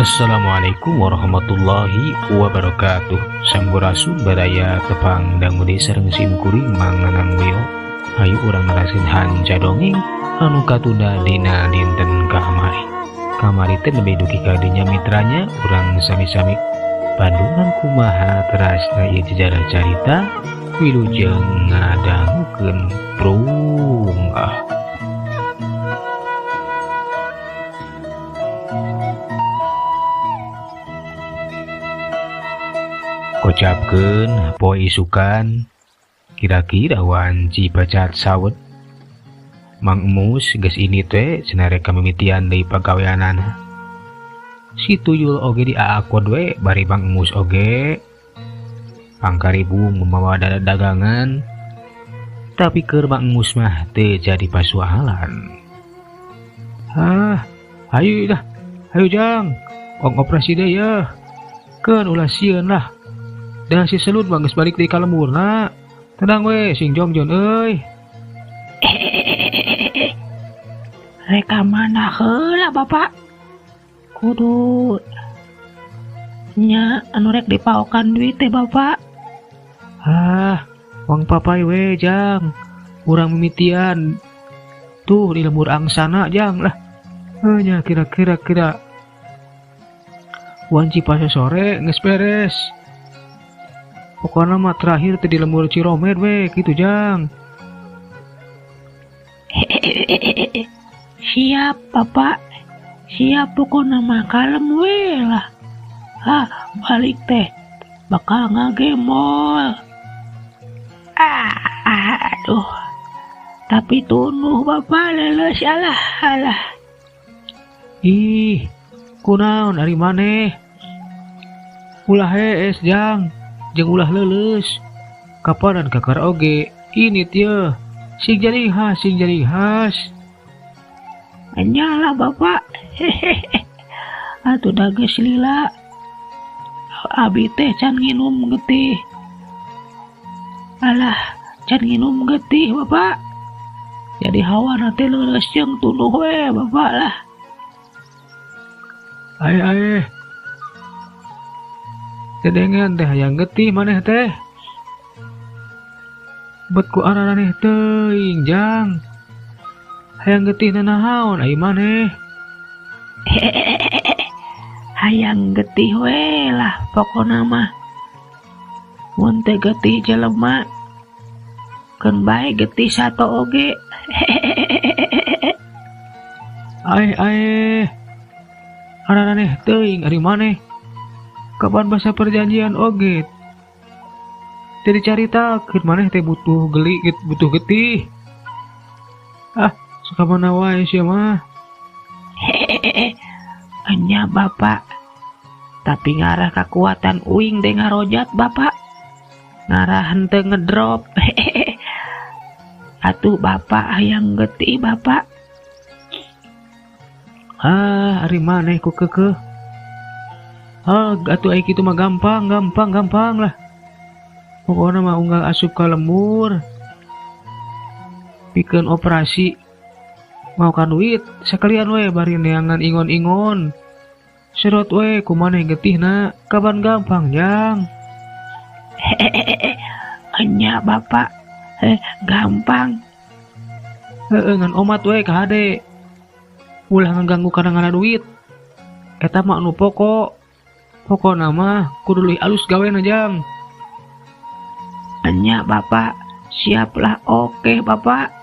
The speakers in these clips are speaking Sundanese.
Assalamualaikum warahmatullahi wabarakatuh. Sampurasun baraya tepang dangu deui sareng sim kuring Mang Nanang Mio. Hayu urang ngarasin hanca dongeng anu katunda dina dinten kamari. Kamari teh lebih dugi ka dinya mitranya urang sami-sami Bandungan kumaha terasna ieu jejarah carita wilujeng ngadangukeun prung ah. Kocapkeun poe isukan kira-kira wanci pacat sawet Mang Emus geus ini teh cenah rek kamimitian deui pagaweanana. Si tuyul oge diaakod we bari Mang Emus oge pangkaribung mamawa dagangan, tapi keur Mang Emus mah teu jadi pasualan. Hah, hayu dah, hayu jang, ong operasi deui yeuh. Keun ulah sieun lah. Dah si Selud mah geus balik deui ka lemburna. Tenang we sing jongjon euy. Rek ka mana heula Bapak? Kudu nya anu rek dipaokan duit teh Bapak. Hah, wang papai we jang. Urang mimitian tuh di lembur angsana jang lah. Heuh nya kira-kira kira wanci pas sore geus beres. Pokokna mah terakhir teh di lembur Ciromed we kitu jang. Siap Bapak. Siap pokokna mah kalem we lah. Hah, balik teh bakal ngagemol. Ah, aduh. Tapi tunuh Bapak leuleus alah alah. Ih, kunaon ari maneh? Ulah hees jang, jeung ulah leuleus. Kapanan kakar oge ini teu sing jadi khas, sing jadi khas. Nyala Bapak. Hehehe. Atuh da geus lila. Abi teh can nginum getih. Alah, can nginum getih Bapak. Jadi hawana teh leuleus jeung tunduh we Bapak lah. Ae ae. Tedengean teh hayang getih maneh teh. Bet ku araraneh teuing jang. Hayang getih nanaon ai maneh? Hayang getih we lah pokona mah. Mun teh getih jelema keun bae getih sato oge. Ae ae. Araraneh teuing ari maneh. Kapan basa perjanjian oge? Teu dicaritakeun maneh teh butuh geli, butuh getih. Ah, suka mana wae sia mah. Enya Bapak. Tapi ngarah kekuatan uing teh ngarojat Bapak. Ngarah henteu ngedrop. Atuh Bapak hayang getih Bapak. Ah, ari maneh ku keukeuh. Ah, atuh ai kitu mah gampang, gampang, gampang lah. Pokona mah unggal asup ka lembur. Pikeun operasi mau ka duit sakalian we bari neangan ingon-ingon. Serot we kumaneh getihna, kapan gampang jang. Enya Bapak, gampang. Heeh, ngan omat we ka hade. Ulah ngaganggu kana ngala duit. Eta mah anu pokok. Pokona mah kudu leuwih alus gawena jang. Enya Bapak, siaplah oke Bapak.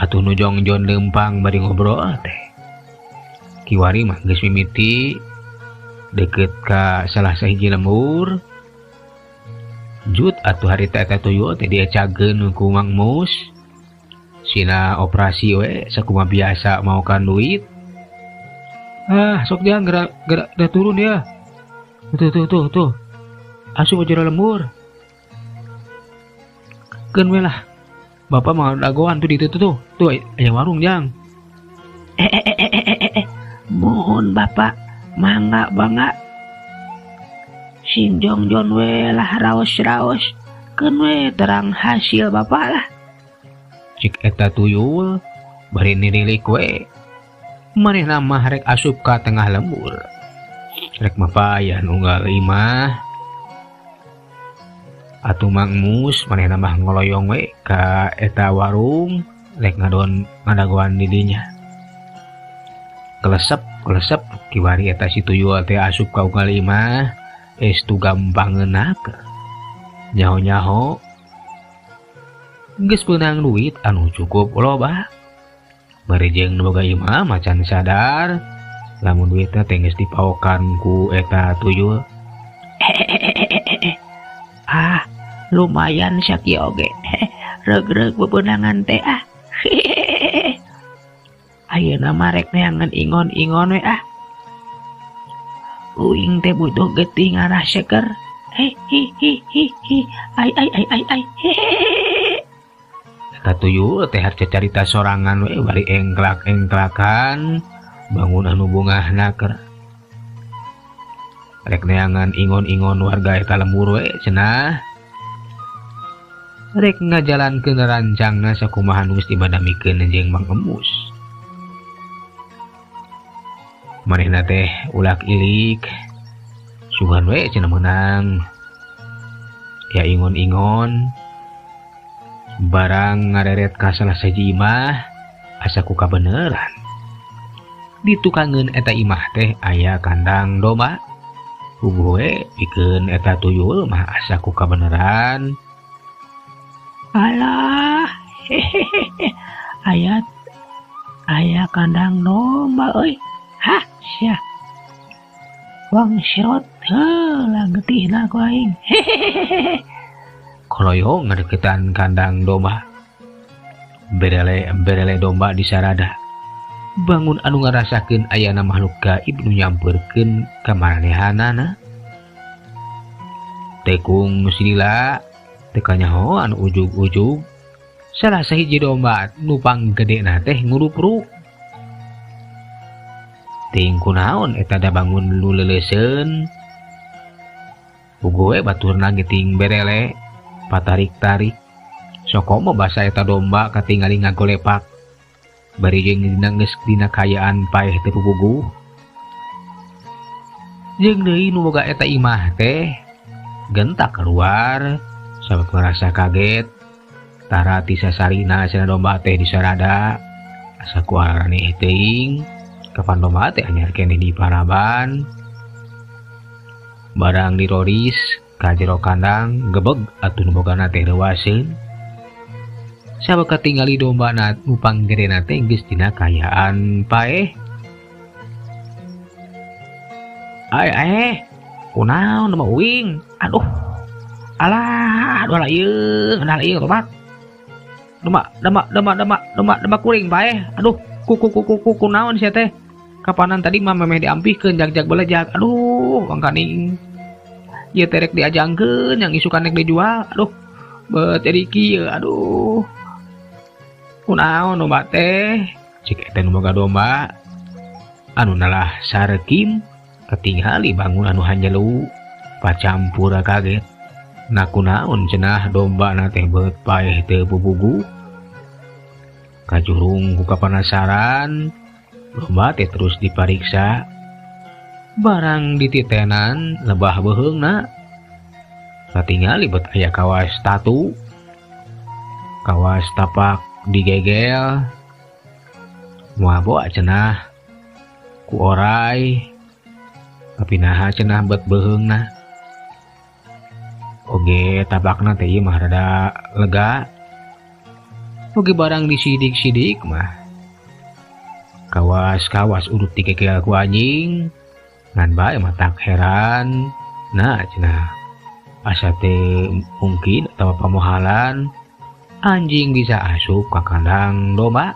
Atuh nu jongjon leumpang bari ngobrol teh. Kiwari mah geus mimiti deket ka salah sahiji lembur. Jut atuh harita eta tuyul teh diecageun ku Mang Mus. Sina operasi we sakumaha biasa maokan duit. Ah, sok jang gerak gerak dah turun ya. Tuh tuh tuh tuh. Asup aja lembur. Keun we lah. Bapak mau dagoan tuh di itu tuh. Tuh aya warung jang. Mohon Bapak, mangga bangga. Sing jongjon we lah raos-raos. Keun we terang hasil Bapak lah. Cik eta tuyul bari nirilik we. Manehna mah rek asup ka tengah lembur. Rek mapayan unggal imah. Atuh Mang Mus manehna mah ngoloyong we ka eta warung rek ngadon ngadagoan di dinya. Kelesep kelesep kiwari eta si tuyul teh asup ka unggal imah estu gampang ngeunak. Nyaho-nyaho geus meunang duit anu cukup loba. Bari jeung nu boga imah macan sadar lamun duitna teh geus dipaokan ku eta tuyul. Ah, lumayan sakieu oge. Reug-reug bebenangan teh ah. Ayeuna mah rek neangan ingon-ingon we ah. Uing teh butuh getih ngarah seger. Hi hi hi hi hi. Ai ai ai ai ai. Eta tuyul teh carita sorangan we bari engklak-engklakan bangun anu bungahna keur. Rek neangan ingon-ingon warga eta lembur we cenah. Rek ngajalankeun rancangna sakumaha nu geus dibadamikeun jeung Mang Emus. Manehna teh ulak ilik sugan we cenah meunang ya ingon-ingon. Barang ngareret ka salah sahiji imah asa ku kabeneran. Ditukangeun eta imah teh aya kandang domba. Puguh we pikeun eta tuyul mah asa ku kabeneran. Alah, hehehe. Aya aya kandang domba euy. Hah, sia. Wang sirot heula getihna ku aing. Hehehe. Koloyong ngadeukeutan kandang domba. Berele-berele domba disarada. Bangun anu ngarasakeun ayana makhluk gaib nu nyamperkeun ka maranehanana. Tekung nu silila teu kanyaho anu ujug-ujug. Salah sahiji domba nu panggedena teh ngurupruk. Teuing kunaon eta da bangun nu leuleuseun. Puguh we baturna geuting berele patarik-tarik. Sokomo basa eta domba katingali ngagolepak. Bari jeung dina geus dina kaayaan paeh teu pupuguh. Jeung deui nu boga eta imah teh gentak keluar sabab ngarasa kaget. Tara ti sasarina cenah domba teh disarada. Asa ku araneh teuing. Kapan domba teh anyar keneh di paraban. Barang diroris ka jero kandang gebeg atuh nu bogana teh reuaseun. Sabab katingali domba nu panggedena teh geus dina kaayaan paeh. Ai eh, kunaon domba uing? Aduh. Alah, aduh alah ieu, alah ieu tobat. Domba, domba, domba, domba, domba, domba kuring paeh. Aduh, ku ku ku ku ku kunaon sia teh? Kapanan tadi mah memeh diampihkeun jag-jag belejag. Aduh, mangkaning ieu teh rek diajangkeun yang isukan rek dijual. Aduh, beut jadi kieu. Aduh. Kunaon domba teh? Cik eta nu boga domba anu nalah sarkim katingali bangun anu hanjelu pacampur kaget. Nah kunaon cenah domba na teh beut paeh teu pupuguh. Kajurung ku kapanasaran domba teh terus dipariksa. Barang dititenan lebah beuheungna katingali bet aya kawas tatu. Kawas tapak digegel. Moal boa cenah ku orai. Tapi naha cenah bet beuheungna. Oge tapakna teh ieu mah rada lega. Oge barang disidik-sidik mah kawas-kawas urut digegel ku anjing. Ngan bae mah tak heran. Nah cenah asa teh mungkin atawa pamohalan anjing bisa asup ka kandang domba.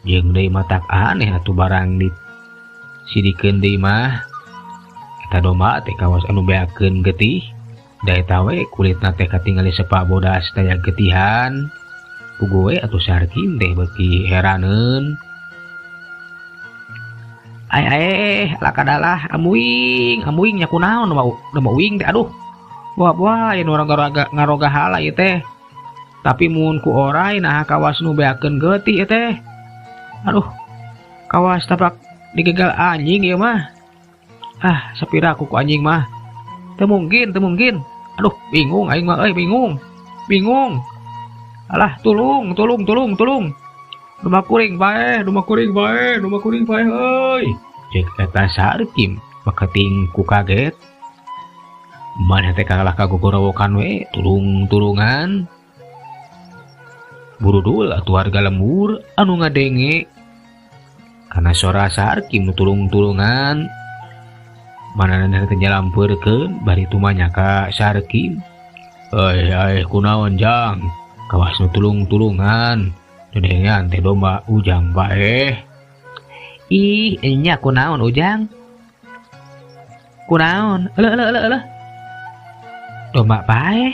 Jeung deui mah tak aneh atuh barang disidikeun deui mah eta domba teh kawas anu beakeun getih. Da eta we kulitna teh katingali sepa bodas daya getihan. Puguh we atuh sarkim teh beuki heraneun. Ai ai lakadalah amuing, amuing nya kunaon domba uing teh aduh. Wah wah ieu nu ngaroga hala ieu teh. Tapi mun ku orai naha kawas nu beakeun getih ieu teh. Aduh. Kawas tapak digegal anjing ieu mah. Ah, sapira ku anjing mah. Teu mungkin, teu mungkin. Aduh, bingung aing mah euy, bingung. Bingung. Alah, tulung, tulung, tulung, tulung. Domba kuring paeh, domba kuring paeh, domba kuring paeh euy. Cek eta Sarkim bakating ku kaget. Maneh teh kalah kagogorowokan we, tulung-tulungan. Burudul atuh warga lembur anu ngadenge karena sora Sarkim nu tulung-tulungan. Manehna teh nyalampeurkeun bari tumanya ka Sarkim. Euy, ai kunaon jang? Kawas nu tulung-tulungan. Dedengean teh domba ujang paeh. Ih, enya kunaon ujang? Kunaon? Eleuh eleuh eleuh eleuh. Domba paeh.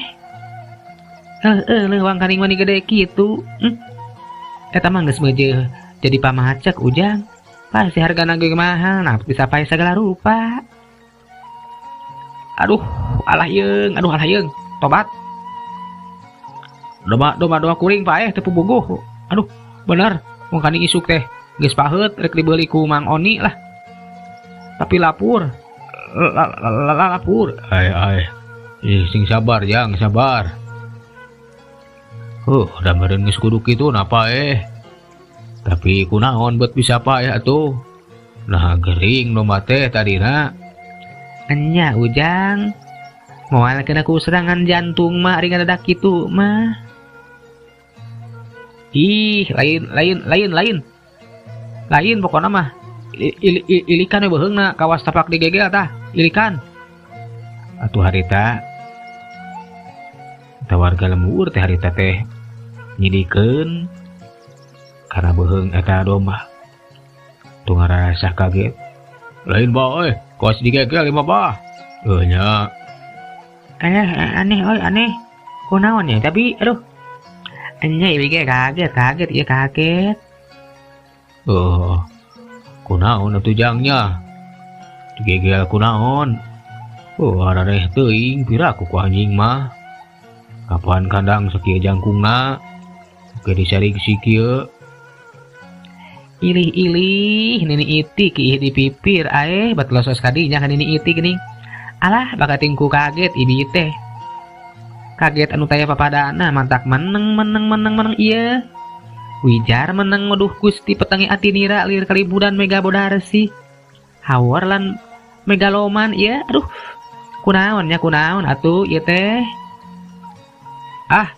Heuh, eleuh wangkaning mani gede kitu. Eta mah geus meujeuh jadi pamacek ujang. Pasti hargana ge mahal, nah bisa paeh segala rupa. Aduh, alah yeung, aduh alah yeung. Tobat. Domba domba domba kuring paeh teu puguh. Aduh, bener, wangkaning isuk teh geus paheut rek dibeuli ku Mang Oni lah. Tapi lapur. Lapur. Ai ai. Ih, sing sabar jang, sabar. Da meureun geus kudu kitu napa eh. Tapi kunaon bet bisa paeh atuh. Nah, gering domba teh tadina. Enya ujang. Moal kena ku serangan jantung mah ari ngadadak kitu mah. Ih, lain lain lain lain. Lain pokona mah. Ilikan we beuheungna kawas tapak digegel tah, ilikan. Atuh harita eta warga lembur teh harita teh nyidikeun karena beuheung eta domba. Tuh ngarasa kaget. Lain ba euy, kawas digegel ieu mah bah. Heuh nya. Aneh, aneh euy, aneh. Kunaon ya? Tapi aduh. Enya ieu ge kaget, kaget ieu kaget. Oh, kunaon atuh jangnya? Digegel kunaon? Oh, araneh teuing piraku ku anjing mah. Kapan kandang sakieu jangkungna? Oke disaring si kieu. Ilih-ilih nini itik ih di pipir ae bat losos kadinya kan nini itik geuning. Alah bakating ku kaget ibi teh. Kaget anu taya papadana mantak meneng meneng meneng meneng ieu. Wijar meneng waduh Gusti petangi ati nira lir kalibudan mega bodarsi. Hawar lan megaloman ieu aduh. Kunaon nya kunaon atuh ieu teh. Ah,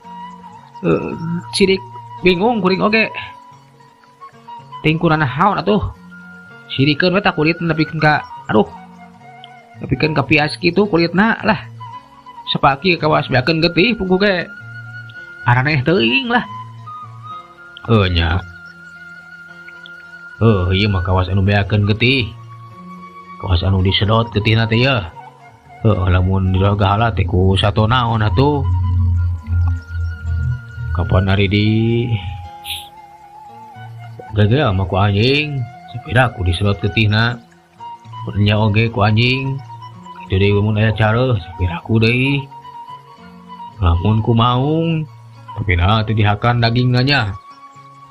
sidik bingung kuring oge. Tingkurana haon atuh. Sidikeun we tah kulit nepikeun ka aduh. Nepikeun ka pias kitu kulitna lah. Sapaki kawas beakeun getih puguh ge. Araneh teuing lah. Heuh nya. Heuh, ieu mah kawas anu beakeun getih. Kawas anu disedot getihna teh yeuh. Heuh, lamun diragahala teh ku sato naon atuh. Kapan ari di gegel mah ku anjing, sapira ku disedot getihna. Nya oge ku anjing. Kitu deui mun aya careuh sapira ku deui. Lamun ku maung, tapi na teu dihakan dagingna nya.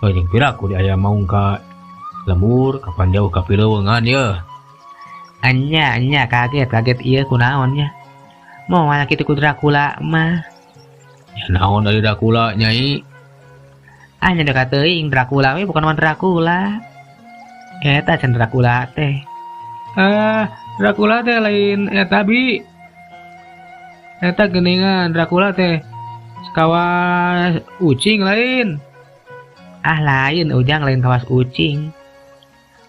Heuh, jeung pira ku di aya maung ka lembur, kapan jauh ka pileuweungan yeuh. Enya, enya kaget, kaget ieu kunaon nya. Moal kitu ku Dracula mah. Ya naon dari Dracula nyai? Ah nya dekat teuing Dracula we bukan mah Dracula. Eta can Dracula teh. Dracula teh lain eta bi. Eta geuningan Dracula teh kawas ucing lain. Ah lain ujang lain kawas ucing.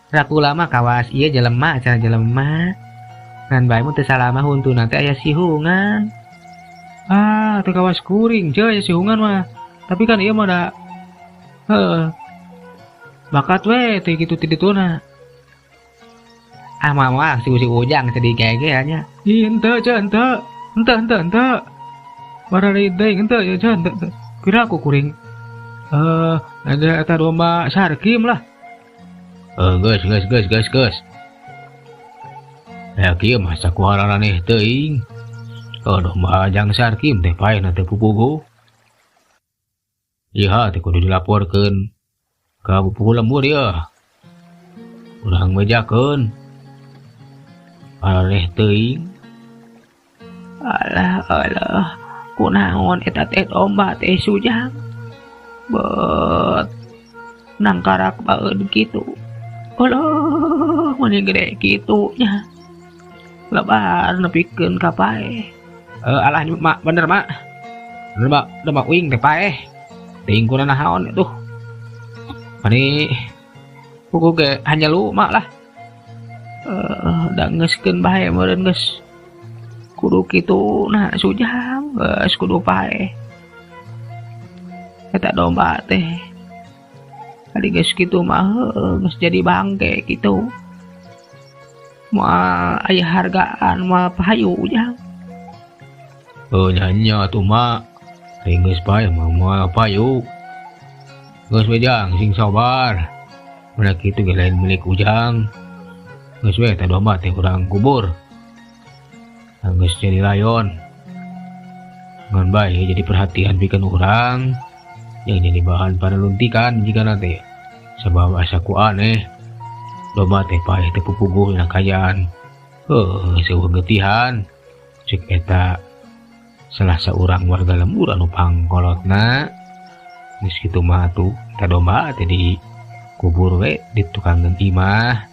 Dracula mah kawas ieu jelema cenah jelema. Ngan bae mun teu salah mah huntuna teh aya sihungan. Ah, teu kawas kuring ceu aya sihungan mah. Tapi kan ieu mah da heuh. Bakat we teh kitu ti dituna. Ah moal si ujang teh digegel nya. Ih henteu ceu henteu. Henteu henteu henteu. Barari deui henteu ya ceu henteu. Pira ku kuring. Ada eta domba Sarkim lah. Geus geus geus geus geus. Ya kieu mah sakuhararaneh teuing. Domba jang Sarkim teh paehna teh pupuguh. Ieu teh kudu dilaporkeun ka pupuhu lembur yeuh. Urang bejakeun. Aneh teuing. Alah alah, kunaon eta teh domba teh Sujang. Bet nangkarak baeun kitu. Alah, meni gede kitu nya. Lebar nepikeun ka paeh. Alah mak bener mak. Bener mak, domba uing teh paeh. Teuing kuna naon atuh. Mani puguh ge hanjalu mak lah. Da ngeuskeun bae meureun geus. Kudu kitu nah Sujang, geus kudu paeh. Eta domba teh. Ari geus kitu mah heueuh geus jadi bangke kitu. Moal aya hargaan, moal payu Ujang. Heuh nya nya atuh mak. Ari geus paeh mah moal payu. Geus we Jang, sing sabar. Mun kitu ge lain milik Ujang. Geus we eta domba teh urang kubur. Geus jadi layon. Ngan bae jadi perhatian pikeun urang yang jadi bahan paneluntikan jika nanti. Sabab asa ku aneh. Domba teh paeh teh pupuguh dina kayaan. Heuh, seueuh getihan. Cek eta salah saurang warga lembur anu pangkolotna. Geus kitu mah atuh eta domba teh dikubur we di tukangeun imah.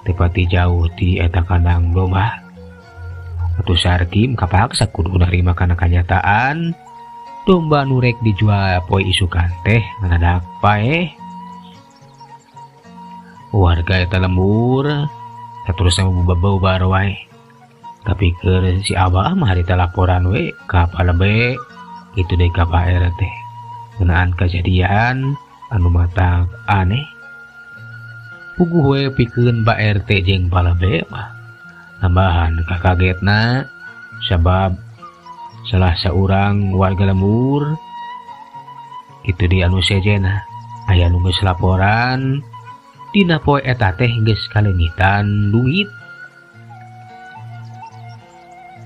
Teu pati jauh ti eta kandang domba. Atuh Sarkim kapaksa kudu narima kana kanyataan. Domba nu rek dijual poe isukan teh ngadadak paeh. Warga eta lembur saterusna bubar wae. Tapi keur si Abah mah harita laporan we ka palebe kitu deui ka Pak RT. Ngeunaan kejadian anu matak aneh. Puguh we pikeun Pak RT jeung palebe mah. Nambahan kakagetna sabab salah saurang warga lembur kitu di anu sejena aya nu geus laporan dina poe eta teh geus kaleungitan duit.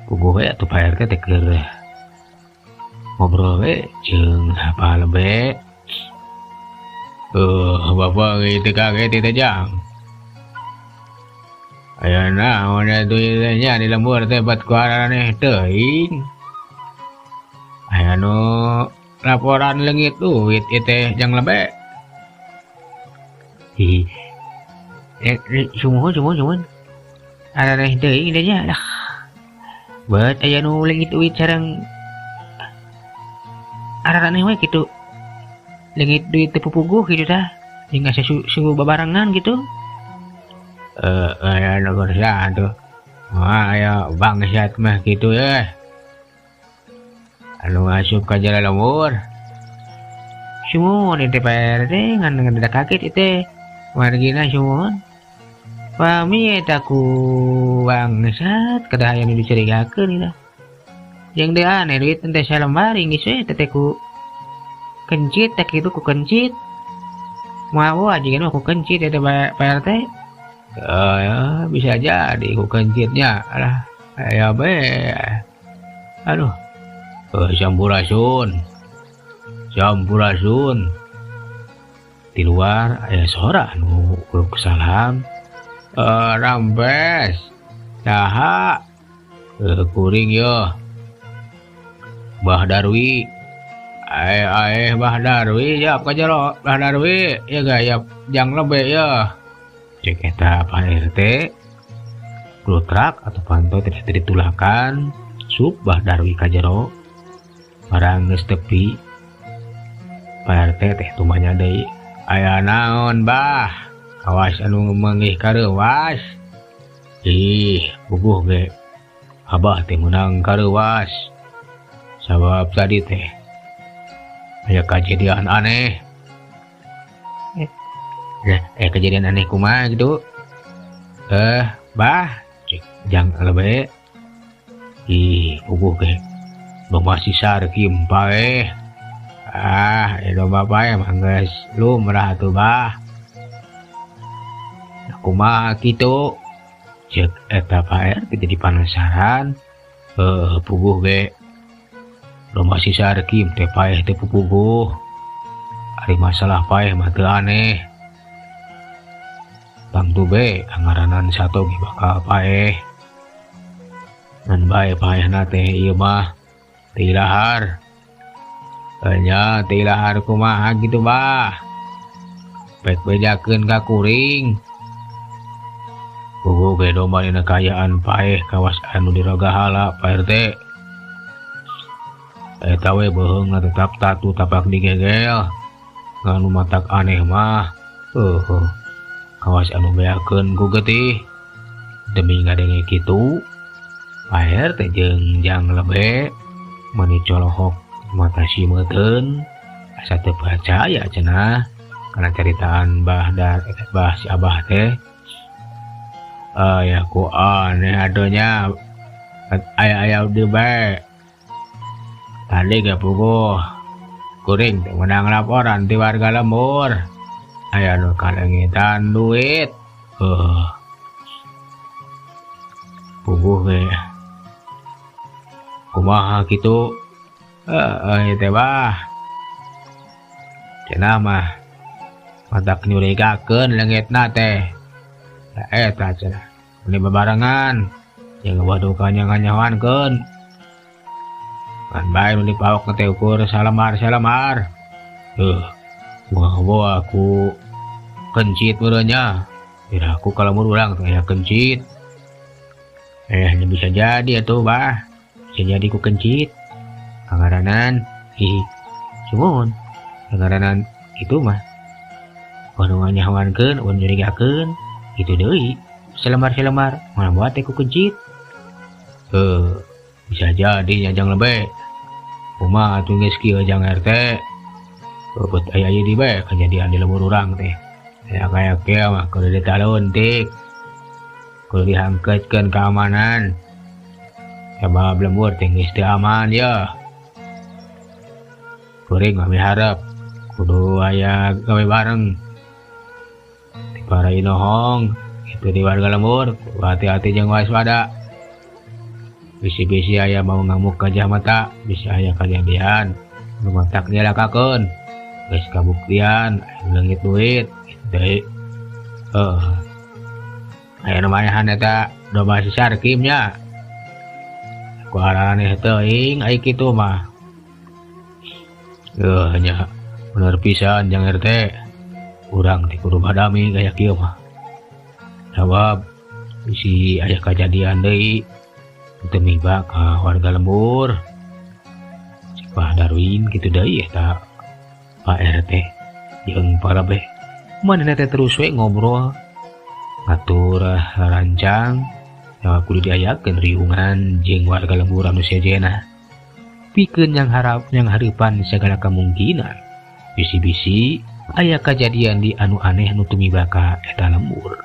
Puguh we atuh Pak RT teh keur ngobrol we jeung palebe. Bapak teu kaget teh Jang. Aya naon atuh ieu teh nya di lembur teh bat ku araneh teuing. Aya nu laporan leungit duit ieu teh Jang lebe. Hi. Sumuhun sumuhun sumuhun. Araneh teuing teh nya lah. Bet aya nu leungit duit sareng araneh we kitu. Leungit duit teh pupuguh kitu tah. Jeung asa su babarengan kitu. Aya nu kerjaan tuh. Wah, aya bangsat mah kitu ye. Anu asup ka jalan lembur. Sumuhun ieu teh Pak RT ngan ngan kaget ieu teh. Wargina sumuhun. Pami eta ku bangsat kedah aya nu dicurigakeun ieu teh. Jeung deui aneh duit teh salembar geus we teh ku kencit teh kitu ku kencit. Moal wae jeung ku kencit eta Pak RT. Ya, bisa jadi ku kencitnya. Alah, aya be. Aduh. Sampurasun. Sampurasun. Di luar aya sora anu uluk salam. Rampes. Saha? Kuring yo. Bah Darwi. Ae ae Bah Darwi yap ka jero. Bah Darwi ya gaya jang lebe ya. Cek eta Pak RT. Glutrak atau panto tidak ditulakan. Sup Bah Darwi ka jero. Barang geus tepi. Pak RT teh tumanya deui. Aya naon Bah? Kawas anu meunggih kareuwas. Ih, puguh ge. Abah teh meunang kareuwas. Sabab tadi teh aya kejadian aneh. Kejadian aneh kumaha gitu. Bah, cek jang lebe. Ih, puguh ge. Domba si Sarkim paeh. Ah, domba paeh mah geus lumrah atuh Bah. Kumaha kitu? Cek eta Pak RT jadi penasaran. Puguh ge. Domba si Sarkim teh paeh teh pupuguh. Ari masalah paeh mah teu aneh. Tangtu be kangaranan sato ge bakal paeh. Ngan bae paehna teh ieu mah teu ilahar. Nya teu ilahar kumaha kitu bah. Pek bejakeun ka kuring. Puguh ge domba dina kaayaan paeh kawas anu dirogahala Pak RT. Eta we beuheungna tetap tatu tapak digegel. Nganu matak aneh mah. Kawas anu beakeun ku getih. Demi ngadenge kitu, Pak RT jeung Jang Lebe meuni colohok mata simeuteun asa teu percaya cenah kana caritaan Bah Dar bah si Abah teh. Aya ku aneh adonya aya-aya di bae. Tadi ge puguh kuring teh menang laporan ti warga lembur. Aya nu kalengitan duit. Puguh ge kumaha kitu? Ieu teh bah. Cenah mah matak nyurigakeun leungitna teh. Eta cenah meni bebarengan jeung waduh kanyahoankeun. Kan bae nu dipaok teh ukur salamar-salamar. Wah aku kencit meureun nya. Ira aku kalau mun urang teh aya kencit. Hanya bisa jadi atuh bah. Bisa jadi ku kencit. Kangaranan hihi. Sumuhun. Kangaranan kitu mah. Waduh nyahoankeun, wan nyurigakeun. Kitu deui. Selembar-selembar mana buat teh ku kencit. Bisa jadi nya Jang Lebe. Kumaha atuh geus kieu Jang RT. Beubeut aya ieu di bae kejadian di lembur urang teh. Aya kaya kieu mah kudu ditaluntik. Kudu dihangkeutkeun keamanan. Sabab lembur teh geus teu aman ye. Kuring mah miharep kudu aya gawe bareng. Di para inohong itu di warga lembur kudu hati-hati jeung waspada. Bisi-bisi aya mau ngamuk gajah mata, bisi aya kejadian nu matak nyelakakeun. Geus kabuktian aya leungit duit kitu deui. Aya nu maehan eta domba si Sarkim nya. Ku araneh teuing ai kitu mah. Nya bener pisan Jang RT. Urang teh kudu badami kaya kieu mah. Sabab bisi aya kajadian deui teu miba ka warga lembur. Cik Pak Darwin kitu deui eta Pak RT jeung Pak Lebe. Manehna teh terus we ngobrol ngatur rancang yang kudu diayakeun riungan jeung warga lembur anu sejenah. Pikeun yang harap yang hareupan segala kemungkinan bisi-bisi aya kajadian di anu aneh nu tumiba ka eta lembur.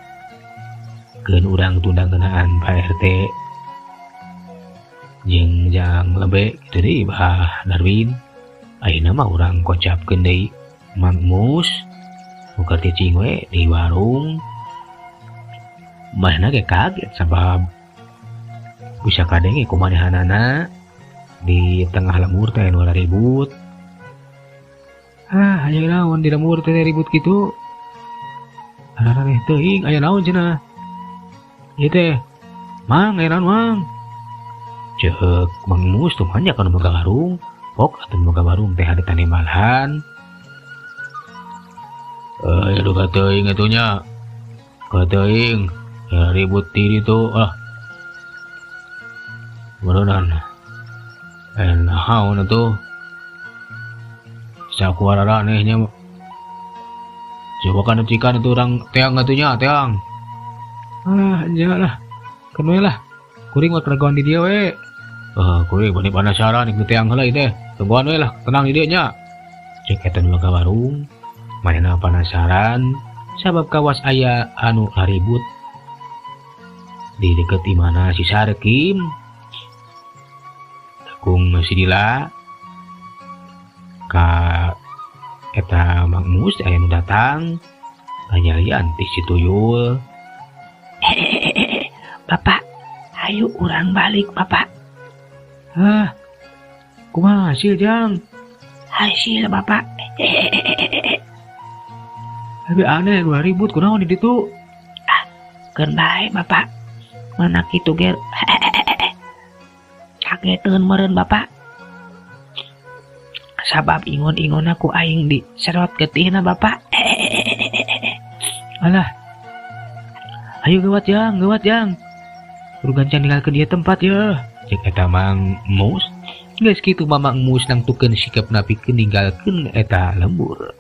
Keun urang tunda ngeunaan Pak RT jeung Jang Lebe kitu deui Bah Darwin. Ayeuna mah urang kocapkeun deui Mang Mus nu keur cicing we di warung. Manehna ge kaget sabab bisa kadenge kumanehanana di tengah lembur teh nu ribut. Ah, aya naon di lembur teh ribut kitu? Araneh teuing aya naon cenah? Ieu teh Mang, aya naon Mang? Ceuk Mang Mus tuh mah kana boga warung. Pok atuh boga warung teh ada tanembalhan. Aduh kateuing atuh nya. Kateuing ya ribut di ditu ah. Beneran. Naon atuh? Saku araraneh nya. Coba kan cikan itu orang teang atuh nya, teang. Ah, nya lah. Keun we lah. Kuring mah keregoan di dieu we. Kuring bani penasaran ikut teang heula ieu teh. Tungguan we lah, tenang di dieu nya. Cek eta nu ka warung. Manehna penasaran sabab kawas aya anu ribut di deket imana si Sarkim. Kung si Dila ka eta Mang Mus aya nu datang kanyalian ti si Tuyul. Bapak, ayo urang balik Bapak. Hah, kumaha hasil Jang? Hasil Bapak. Tapi aneh, dua ribut kunaon di ditu? Keun bae, Bapak. Mana kitu ge kageteun meureun, Bapak. Sabab ingon-ingonna ku aing diserot getihna, Bapak. Alah. Ayo gawat, Jang, gawat, Jang. Kudu gancang ninggalkeun ieu tempat ya. Cek eta Mang Mus. Geus kitu Mamang Mus nangtukeun sikapna pikeun ninggalkeun eta lembur.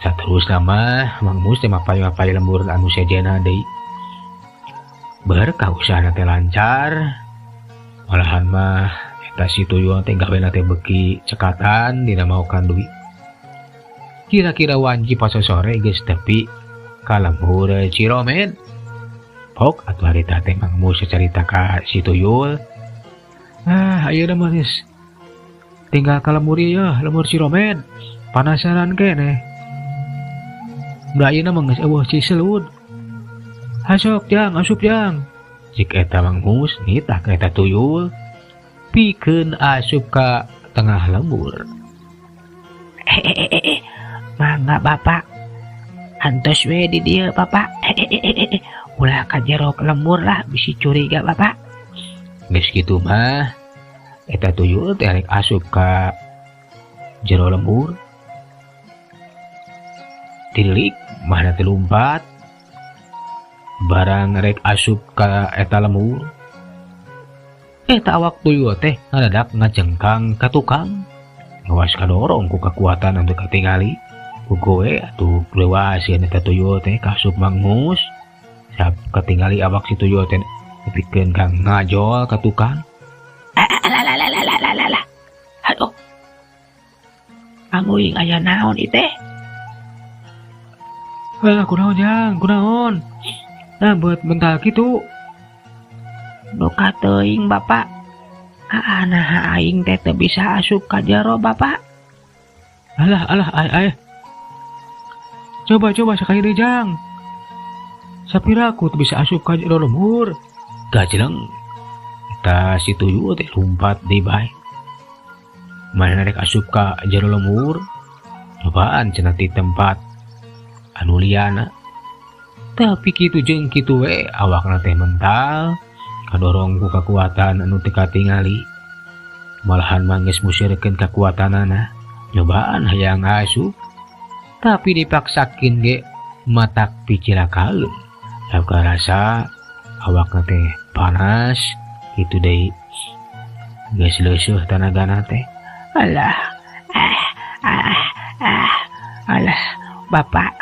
Saterusna mah Mang Mus teh mapay-mapay lembur anu sejenna deui. Berkah usahana teh lancar. Malahan mah eta si tuyul teh gawena teh beuki cekatan dina maokan duit. Kira-kira wanci pasosore geus tepi ka lembur Ciromed. Pok atuh harita teh Mang Mus carita ka si tuyul. Ah, ayeuna mah geus tinggal ka lembur ieu, lembur Ciromed. Panasaran keneh. Da ayeuna mah geus euweuh Ciselud. Hasok, Jang, asup, Jang. Cik eta Mang Mus nitah ka eta tuyul pikeun asup ka tengah lembur. Hehehe, mangga, Bapak. Antos we di dieu, Bapak. Hehehe, ulah ka jero lembur lah, bisi curiga Bapak. Geus kitu mah eta tuyul teh rek asup ka jero lembur. Tilik mana teh lumpat barang rek asup ka eta lembur. Eta awak tuyul teh ngadadak ngajengkang ka tukang. Ngawas kadorong ku kekuatan anu katingali. Ku gowe atuh leuwaseun eta tuyul teh kasup Mang Mus. Sap katingali awak si tuyul teh nepikeun ka ngajol ka tukang. Alah. Aduh. Anguing aya naon ieu teh? Lah, kunaon, Jang, kunaon? Nah, buat mental kitu. Duka teuing, Bapak. Ah, nah aing teh teu bisa asup ka jero, Bapak. Alah, alah, ay, ay. Coba, coba sekali deui, Jang. Sapira aku teu bisa asup ka jero lembur. Gajleng. Eta si tuyul teh lumpat deui bae. Mana rek asup ka jero lembur? Cobaan cenah ti tempat anu liana. Tapi kitu jeung kitu we awakna teh mental kadorong ku kakuatan anu teu katingali. Malahan mah geus museurekeun kakuatanana. Nyobaan hayang asup tapi dipaksakeun ge matak picilakaeun. Rasa awakna teh panas kitu deui. Geus leuseureuh tanagana teh. Alah, ah, ah, ah, alah, Bapak,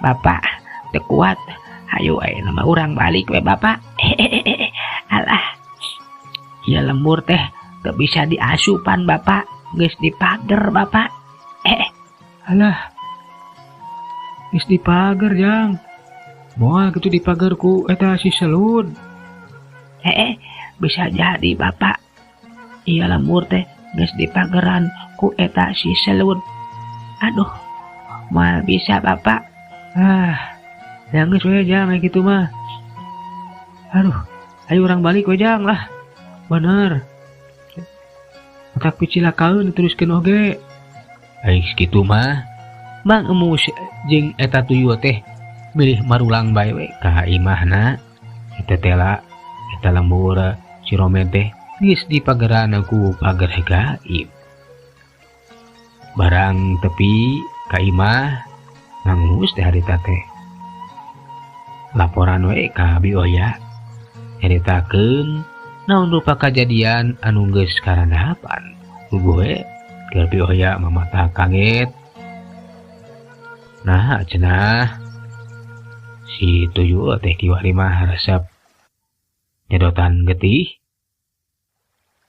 Bapak, teu kuat. Hayu ayeuna mah urang balik we, Bapak. Hehehe, alah. Ieu lembur teh teu bisa diasupan, Bapak. Geus dipager, Bapak. Eh. Alah. Geus dipager, Jang. Moal kitu dipager ku eta si Selud. Eh, bisa jadi, Bapak. Ieu lembur teh geus dipageran ku eta si Selud. Aduh, moal bisa, Bapak. Ah, yang geus we, Jang, kayak gitu mah. Aduh, ayo urang balik we, Jang lah. Bener. Otak picilakaeun teruskeun oge. Ai kitu mah Mang Emus jeung eta tuyul teh milih marulang bae we ka imahna. Eta tela eta lembur Ciromed teh geus dipageran ku pager gaib. Barang tepi ka imah Mang Emus teh harita teh laporan we ka Bi Oya nyaritakeun naon rupa kajadian anu geus karandapan. Puguh we keur Bi Oya mamata kaget. Nah, cenah si tuyul teh kiwari mah resep nyedotan getih.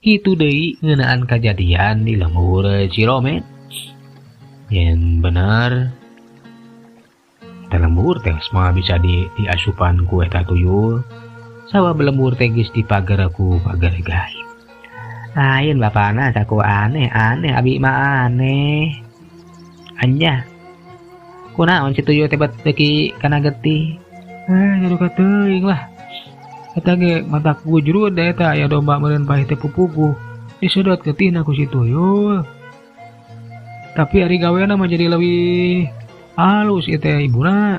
Kitu deui ngeunaan kajadian di lembur Ciromed. Yen bener eta lembur teh semua bisa diasupan ku eta tuyul. Sabab lembur teh geus dipager ku pager gaib. Lain bapana saku aneh, aneh abi mah aneh. Anya. Kunaon si tuyul teh bet beuki kana getih? Nyaduka teuing lah. Eta ge matak gujrud da eta aya domba meureun paeh teh pupuguh. Disedot getihna ku si tuyul. Tapi ari gawena mah jadi leuwih halus ieu teh ibuna.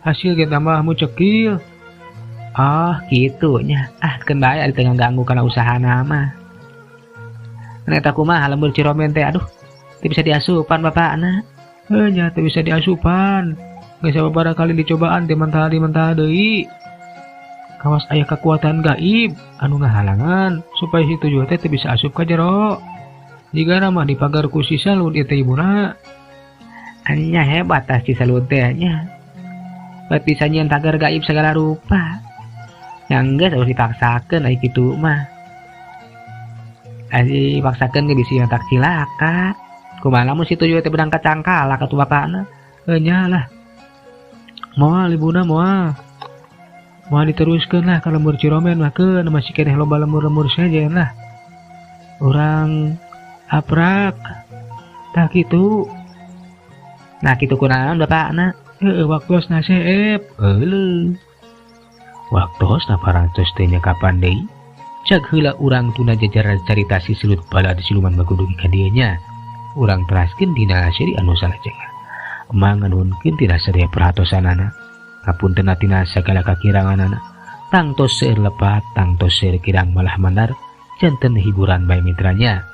Hasil ge tambah mucekil. Oh kitu nya. Ah keun bae ari teu ngaganggu kana usahana mah. Ngan eta kumaha lembur Ciromen teh aduh teu bisa diasupan bapakna. Heuh nya teu bisa diasupan. Geus sababaraha kali dicobaan teh mentah dimentah deui. Kawas aya kakuatan gaib anu ngahalangan supaya si tuyul teh teu bisa asup ka jero. Jigana mah dipagar ku si Salud ieu teh ibuna. Anya hebat tah si Salud teh nya. Bet bisa nyieun pagar gaib segala rupa. Nya geus harus dipaksakeun ai kitu mah. Ai dipaksakeun ge bisi matak cilaka. Kumaha lamun si tuyul teh beunang kacangkalak atuh bapakna. Heuh nya lah. Moal ibuna moal. Moal diteruskeun lah ka lembur Ciromen mah keun masih keneh loba lembur-lembur sejen lah. Urang aprak. Tah kitu. Nah kitu kunaon bapakna? Heueuh waktosna seep. Euleuh. Waktosna parantos teh nya kapan deui? Cag heula urang tuna jajar carita si Silut balad siluman bagudugi ka dieu nya. Urang teraskeun dina seri anu salajengna. Emang nganuhunkeun tina sadaya perhatosanana. Hapunten tina sagala kakiranganana. Tangtos seueur lepat, tangtos seueur kirang malah mandar, janten hiburan bae mitranya.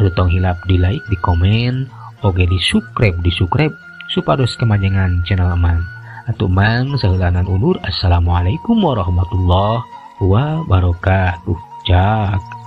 Atuh tong hilap di like, di komen, oge di subscribe, di subscribe supados kemajengan channel Emang. Atuh Emang saheulanan undur. Assalamualaikum warahmatullahi wabarakatuh. Jak.